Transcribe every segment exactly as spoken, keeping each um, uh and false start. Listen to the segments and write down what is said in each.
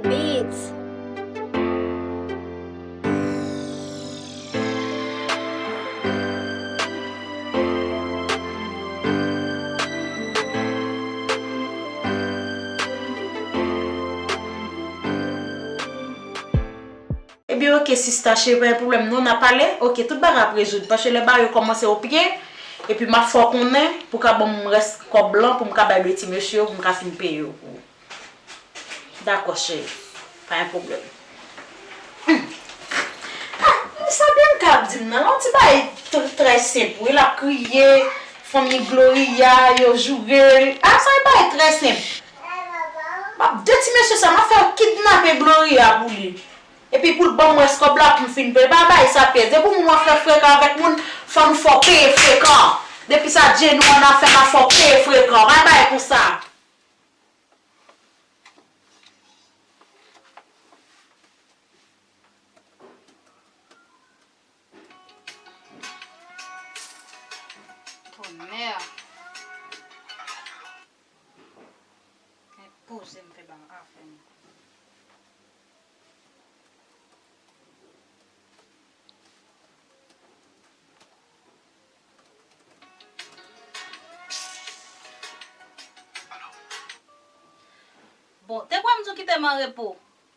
Beats. Ebyen, oke, sista cheri, pa gen pwoblèm non, n a pale. Oke, tout bagay ap rezoud. Paske lè bagay yo kòmanse o pye, epi m ap fè w konnen pou w ka ban m rès kòb lan, pou m ka bay de ti mesye yo, pou m ka fin peye yo pou ou. Dakò, cheri. Pa gen pwoblèm. Hmm. Ah, sa Bianca ap di m nan, yon ti bagay tr-, trè senp, wi, l ap kriye, fanmi Gloria, yo joure l. Ah, sa yon bagay trè senp. M ap de ti mesye sa, m ap fè yo kidnape Gloria pou li. Epi pou l ban m rès kòb la pou m fin peye. Pa bay sa pyès. Depi w wè w ap fè frekan avèk moun, fò n fè w peye frekan. Depi sa Jenny an ap fè, n ap fè w peye frekan. Pa bay pou sa. Tonnerre! Enpoze m fè ba afè m. Bon, te kwè m di w kite m an repo.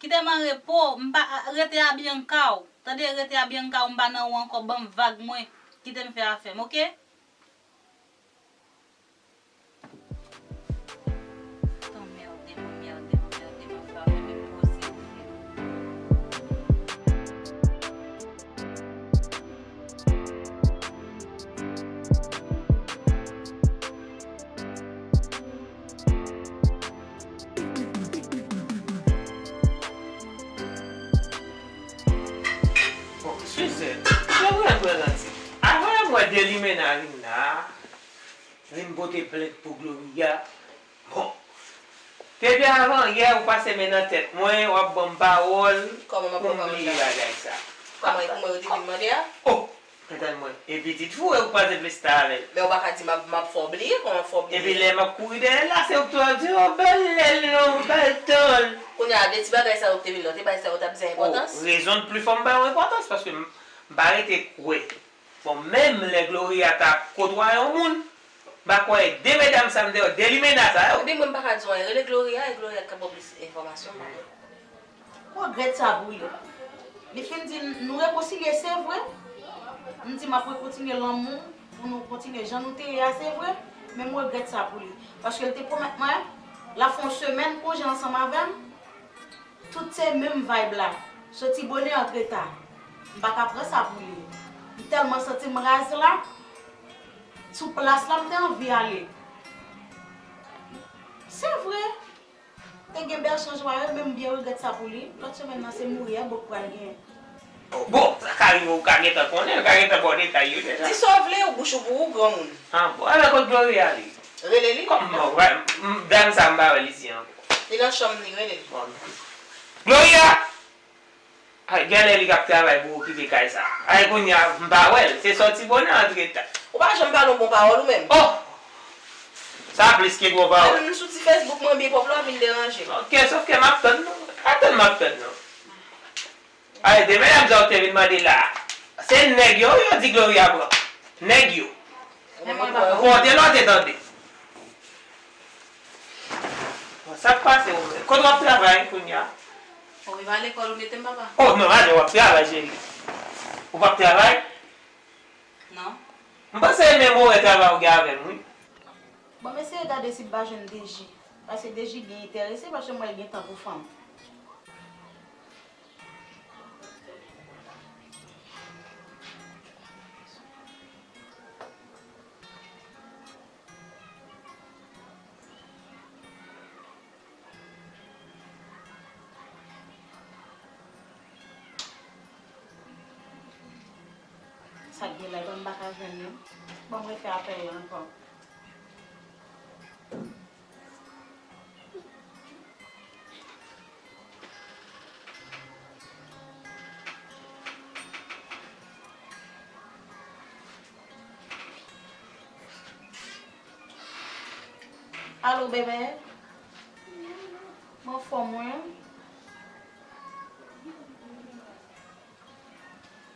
Kite m an repo, m pa, rete a Bianca w. Tande, rete a Bianca w, m pa nan ou ankò, ban m vag mwen. Kite m fè afè m, oke? Anmède m, anmède m, anmède m, anfè, anfè, men poze, anfè. Bon, Suzette, se vre m ralanti. Avan m wè de limena vin la, vin pote plent pou Gloria. Bon, depi avan yè ou pase men nan tèt mwen, w ap ban m pawòl pou m bliye bagay sa. Kòman e pou mwen yo te vin mande a? Oh! Antann mwen. E pitit fou, e ou kwaze plis ta avè l. Men ou pa ka di m ap, m ap fè w bliye, kòman fè w bliye? Epi lè m ap kouri dèyè l la, se ou k tou ap di, "Oh, bèl lèl non, bèl ton l." Kounye a, de ti bagay sa yo k te vin la, ou te bay sa yo, t ap di enpòtans? Oh, raison de plus fò m ba yo enpòtans, paske m, m pa rete kwè. Bon, menm lè Gloria ta kotwaye yon moun, m pa kwè de medam sa m te wè, de limena sa yo. Ebyen, mwen m pa ka di w anyen. Rele Gloria, e Gloria k ka ba w plis enfòmasyon, m pa kwè. M regrèt sa pou li. Li fin di n, nou rekonsilye, se vre. M di m ap rekontinye lanmou pou nou kontinye jan nou te ye a, se vre. Men m regrèt sa pou li. Paske l te pwomèt mwen, l ap fè yon semèn konje ansanm avè m. Tout se menm vibe la. Soti bonè, antre ta. M pa ka pran sa pou li. M tèlman santi m raz la. Sou plas la, m te anvi ale. Se vre. Te gen bèl sonj mwen, men m byen regrèt sa pou li. Lòt semèn nan, se mouri a bòk pral gen. Bon, sa ka rive, ou ka gentan konnen, ou ka gentan ba w detay yo deja. Di sa w vle, ou bouch ou pou ou, granmoun. Ah, bon, alò kot Gloria li? Rele li. Kòman, wè, m, dam sa m pa wè l isi ankò. Li nan chanm li, rele li. Bon. Gloria! Ay, genlè li k ap travay pou okipe kay sa. Ay, kounye a, m pa wè l. Se sòti bonè, antre ta. Ou pa janm pale yon bon pawòl ou menm. Oh! Sa plis ke bon pawòl. Menm sou ti Facebook mwen byen pwòp la, w ap vin deranje m. Ok, sòf ke m ap tann nou. Atann, m ap tann nou. Ay, de medam sa ou te vin mande la. Se nèg yo, yo di Gloria pran. Nèg yo. Men mwen pa. Bon, te lòte tande. Bon, sa k pase ou menm? Kote w ap travay kounye a? Ou rive a lekòl, ou mete m, papa. Oh, non, ale, w ap travay, cheri. Ou p ap travay? Non. M panse se menm orè travay ou gen avè m, wi. Bon, m eseye gade si m pa jwenn Deji. Paske Deji byen enterese, paske m wè l gen tan pou fanm. Sa k gen la, epi m pa ka jwenn li. Bon, m refè apèl la ankò. Alo, bebe. M anfòm, wi.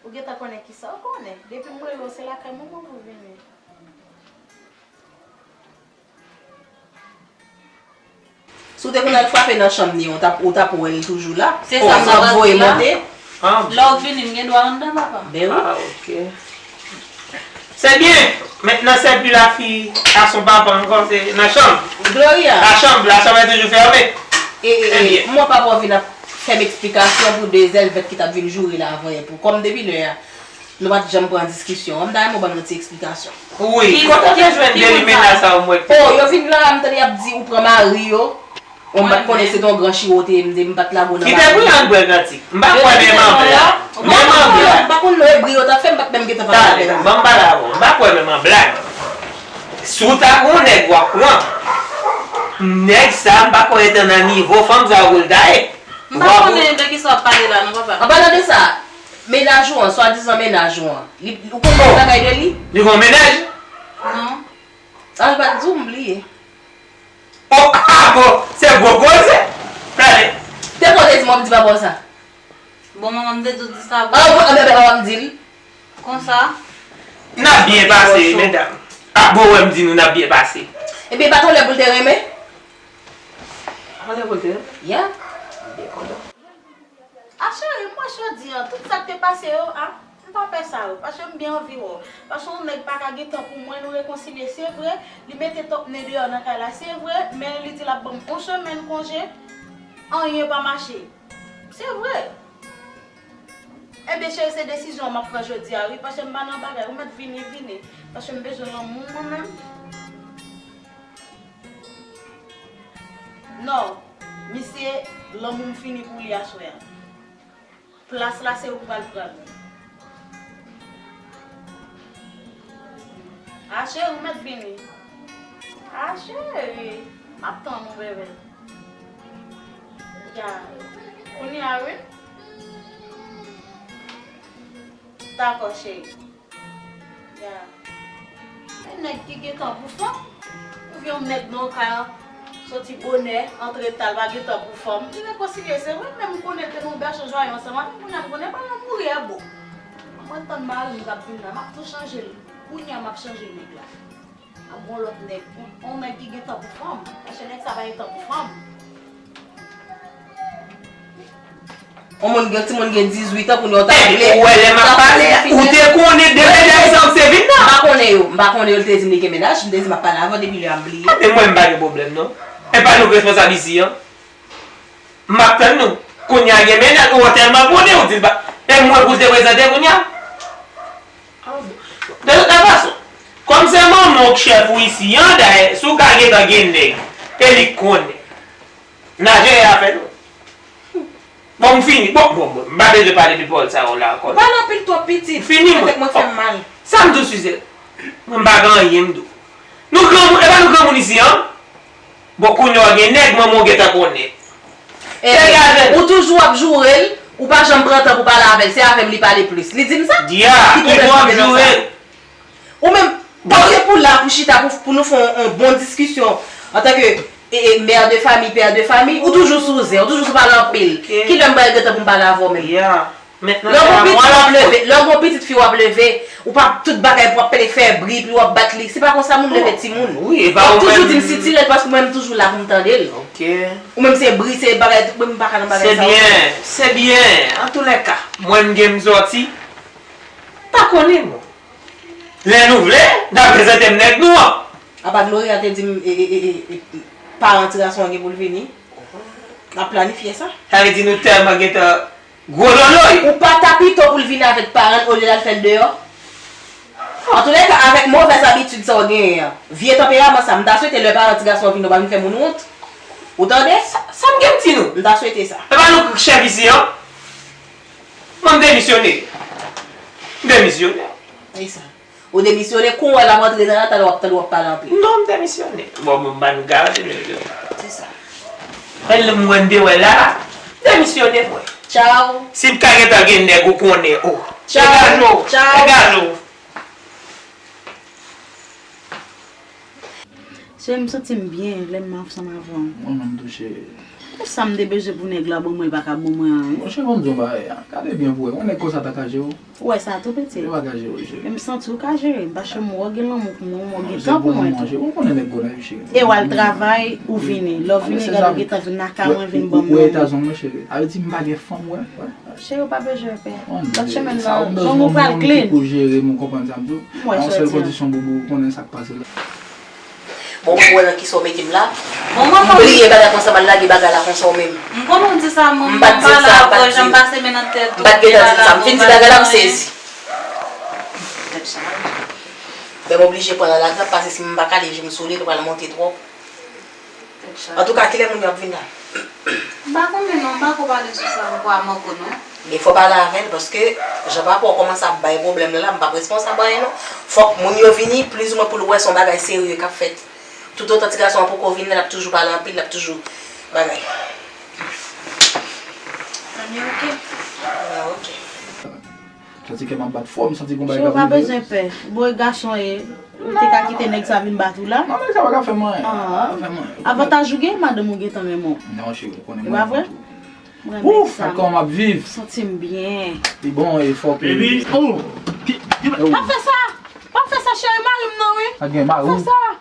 Ou gentan konnen kisa w konnen. Depi m rele w, se lakay manman w pou w vini. Si w te konn al frape nan chanm li an, ou t ap, ou t ap wè l toujou la. Se sa m ap voye monte. Lè w vini, m gen dwa anndan, papa. Ben wi. Ah, ok. C'est bien. Maintenant, c'est plus la fille à son papa encore, c'est la chambre. Gloria. La chambre, la chambre est toujours fermée. E, e, e, mwen pa pou vin ap fè m eksplikasyon pou de zèl vèt ki t ap vin joure la avan yè. Pou kòm depi lè a, nou pa t janm pran diskisyon. M ta renmen w ban m yon ti eksplikasyon. Wi, kote w te jwenn de limena sa w mwen? Oh, yo vin la, m tande y ap di ou pran mari yo. Bon, m pa t konnen se te yon gran chiwo te ye, m te, m pa t lage w nan bagay. Kite pou y al bwè kantik. M pa kwè menm an blag. Menm an blag. M pa konn non e bri yo t ap fè, m pa t menm gentan pale avè yo. Talè, ban m pale avè w. M pa kwè menm an blag. Si w ta gen yon nèg w ap pran, nèg sa, m pa kwè l te nan nivo fanm sa pou l ta ye. M pa konnen de kisa w ap pale la non, papa. An palan de sa, mennaj ou an, swadizan mennaj ou an, li, ou konn yon bagay de li? Li gen yon mennaj? Non. An, li pa t di w, m bliye. Oh, ah bon, se gwo koze. Talè. Te kote di m w ap di papa w sa? Bon, manman, m te tou di sa. Ah, bon, ah, ben, ben, papa m di l. Konsa? N ap byen pase, medam. Ah, bon, wè m di nou n ap byen pase. Ebyen, pa t yon lè pou l te renmen? Yon lè pou l te renmen? Ya. Byen kontan. A cheri, m wè jodi an, tout sa k te pase yo, a, m pa pè sa yo, paske m byen anvi wè w. Paske yon nèg pa ka gen tan pou mwen, nou rekonsilye, se vre, li mete twòp nen deyò nan kay la, se vre, men li di l ap ban m yon semèn konje, anyen pa mache. Se vre. Ebyen, cheri, se desizyon an m ap pran jodi a, wi, paske m pa nan bagay, ou mèt vini, vini, paske m bezwen lanmou mwen menm. Non, misye, lanmou m fini pou li aswè a. Plas la se ou k pral pran l. A cheri, ou mèt vini. A cheri, m ap tann ou, bebe. Ya, kounye a wi. Dakò, cheri. Ya. Men nèg ki gen tan pou fanm, ou vye yon nèg nan yon kay an, soti bonè, antre ta, l pa gen tan pou fanm. Li rekonsilye, se vre, men m konnen te nan yon bèche jwaye ansanm avè m, kounye a m konnen pa nan mouri a bon. Mwen tann mari m k ap vin la, m ap tou chanje l. Kounye a m ap chanje nèg la. Ap gon lòt nèg, yon, yon nèg ki gen tan pou fanm, paske nèg sa pa gen tan pou fanm. Yon moun gen, timoun gen dizuit an, kounye a w ta vle. Ou wè lè m ap pale, ou te konnen de medam sa w se vin nan. M pa konnen yo, m pa konnen yo, l te di m li gen mennaj, m te di m ap pale avè w depi lè a m bliye. Men mwen m pa gen pwoblèm non. E pa nou k responsab isi an. M ap tann nou. Kounye a gen mennaj, ou tèlman konnen, ou di l pa. E mwen pou l te prezante kounye a. De tout fason, kòm se manman w k chèf ou isi an, dayè, si w ka gentan gen nèg, e li k konnen. N a jere afè nou. Bon, m fini. Bon, bon, bon, m pa bezwen pale de pawòl sa yo la ankò. Ou pale anpil twòp pitit. Fini, mwen. Tèt mwen fè m mal. Sa m di w, Suzette? Mwen m pa gen anyen m di w. Nou granmoun, e pa nou granmoun isi an? Bon, kounye a w gen nèg, manman w gentan konnen. Ebyen, ou toujou ap joure l, ou pa janm pran tan pou pale avè l, se avè m li pale plis. Li di m sa? Ki pwoblèm ki gen nan sa? Ou menm, panse pou la, pou chita, pou, pou nou fè yon, yon bon diskisyon antanke, e, e, mè de famiy, pè de famiy, ou toujou sou zen, ou toujou sou pale anpil. Kilè m pral gen tan pou m pale avè w menm? Lè w gon pitit w ap leve, lè w gon pitit fi w ap leve, ou pa tout bagay pou w ap pale fè bri, pou w ap bat li. Se pa konsa moun leve timoun. W ap toujou di m sitirèl paske mwen m toujou la pou m tande l. Ou menm se bri, se bagay, mwen m pa ka nan bagay sa yo. Se byen, se byen. Antoulèka, mwen m gen m sòti. Pa konnen mwen. Lè nou vle, n a prezante m nèg nou an. Apa Gloria te di m, e, e, e, e, e, paran ti gason an gen pou l vini. N ap planifye sa. Sa vle di nou tèlman gentan gwo loloy. Ou pa ta pito pou l vini avèk paran l olye l al fè l deyò? Antoulèka, avèk movèz abitid sa w genyen an, vye tanperaman sa, m ta swete lè paran ti gason an vini, w pa vin fè moun wont. Ou tande? Sa, sa m gen m di nou. M ta swete sa. E pa nou k chèf isi an? Mwen m demisyone. M demisyone. E sa. Ou demisyone, kou w wè l ap antre nan latal, w ap tande w ap pale anpil. Non, m demisyone. Bon, bon, m ba nou garanti, m demisyone. Se sa. Fè l mwen de wè la, demisyone mwen. Tchaw. Si m ka gentan gen nèg ou konnen, oh. Tchaw. Degaje w. Tchaw. Degaje w. Cheri, m santi m byen lè m ansanm avè w. Mwen menm tou, cheri. Sa m te bezwen pou nèg la ban mwen, li pa ka ban mwen anyen. Monchè, ban m di w yon bagay. Gade byen pou wè. Yon nèg konsa ta ka jere w? Ou wè sa tou, piti? Li pa ka jere w, cheri. Men m santi w ka jere m, paske m wè w gen lanmou pou mwen, m wè w gen tan pou mwen tou. Ou konnen nèg gwo nan vi, cheri. E w al travay, ou vini. Lè w vini, gade w gentan vin lakay mwen, vin ban m lanmou. Ou Etazini, cheri. Sa vle di m pa gen fanm, wè. Cheri, ou pa bezwen pè. Lòt semèn nan, janm ou pral clean. Pou jere m, ou konprann sa m di w? Yon sèl kondisyon, boubou, ou konnen sa k pase la. Bon, mwen wè nan kisa w mete m la. M bliye bagay konsa, m al lage bagay la konsa w menm. M konnen w di sa, mwen, m pa t di sa, m pa t di. M pa t gentan di sa. M fin di bagay la, m sezi. Men m oblije pran l alagrant, paske si m pa kale je m sou li, li pral monte twòp. Antouka, kilè moun yo ap vin la? M pa konnen non, m pa ko pale sou sa ankò a Marco non. Men fò pale avè l, paske jan papa w kòmanse ap bay pwoblèm nan la, m p ap responsab anyen non. Fòk moun yo vini plizoumwen pou l wè se yon bagay serye k ap fèt. Toutotan ti gason an poko vin la, l ap toujou pale anpil, l ap toujou bagay. Ann ye oke. Ah, oke. Santi kè m ap bat fò, m santi gon bagay k ap rive. Cheri, ou pa bezwen pè. Bon, e gason ye. Ou te ka kite nèg sa vin bat ou la? Non, nèg sa pa ka fè m anyen. Ah. Pa ka fè m anyen. Avantaj ou gen, madanm ou gentan renmen w. Non, cheri, ou konnen mwen renmen tou. E pa vre? Mwen renmen sa. Ouf, ak kòman m ap viv. Santi m byen. Li bon, e fò ke... Baby, oh! Pa fè sa! Pa fè sa, cheri, mari m nan, wi. Pa gen mari w. Pa fè sa.